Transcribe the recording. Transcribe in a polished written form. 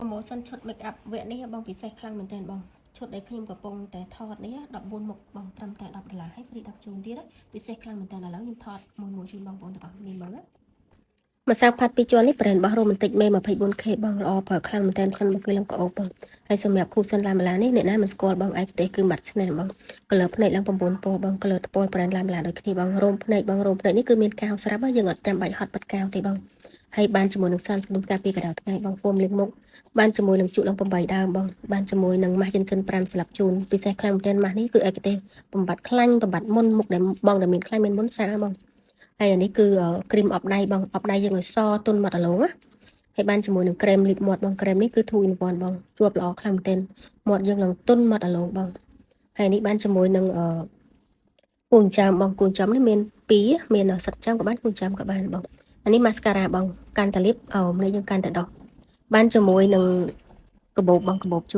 Promotion ឈុត make up វគ្គនេះបងពិសេសខ្លាំងមែនទែនបងឈុតដែលខ្ញុំកំពុងតែថតនេះ14មុខបងត្រឹមតែ10ដុល្លារហើយ free 10ជូនទៀតណាពិសេសខ្លាំងមែនទែនឥឡូវខ្ញុំថតមួយមួយជូនបងប្អូនទាំងអស់គ្នាមើលណាម្សៅផាត់ពីរជាន់នេះ brand របស់ Romantic មេ 24K បងល្អប្រើខ្លាំងមែនទែនក្លិនមកគឺឡើងក្អូបបងហើយសម្រាប់ cushion ឡាម៉ាឡានេះអ្នកណាមិនស្គាល់បងឯកទេសគឺម៉ាត់ស្នេហ៍បង color ភ្នែកឡើង9ពណ៌បង color ថ្ពាល់ brand ឡាម៉ាឡាដូចគ្នាបងរោមភ្នែកបងរោមភ្នែកនេះគឺមានកៅស្រាប់យើងអត់ចាំបាច់ហត់បិទកៅទេបងហើយបានជាមួយនឹង sunscreen ការពារកម្ដៅថ្ងៃបង foam លាងមុខបានជាមួយនឹងជក់ឡើង8ដើមបងបានជាមួយនឹងម៉ាស់ចិនសិន5ស្លាបជូនពិសេសខ្លាំងមែនទែនម៉ាស់នេះគឺឯកទេសបំបត្តិខ្លាញ់បំបត្តិមុនមុខដែលបងដែលមានខ្លាញ់មានមុនសាបងហើយអានេះគឺគ្រីមអបដៃបងអបដៃយើងឲ្យសទុនមាត់អាឡូងណាហើយបានជាមួយនឹងក្រែមលាបមាត់បងក្រែមនេះគឺ2 in 1បងជាប់ល្អខ្លាំងមែនទែនមាត់យើងឡើងទុនមាត់អាឡូងបងហើយនេះបានជាមួយនឹងអឺគូនចាំបងគូនចាំនេះមាន2មានសិតចាំក៏បានគូនចាំក៏បានបងអានេះ mascara បងកាន់តែលាបអូម្នេះយើងកាន់តែដោះបានជាមួយនឹងកាបូបបងកាបូបជូន។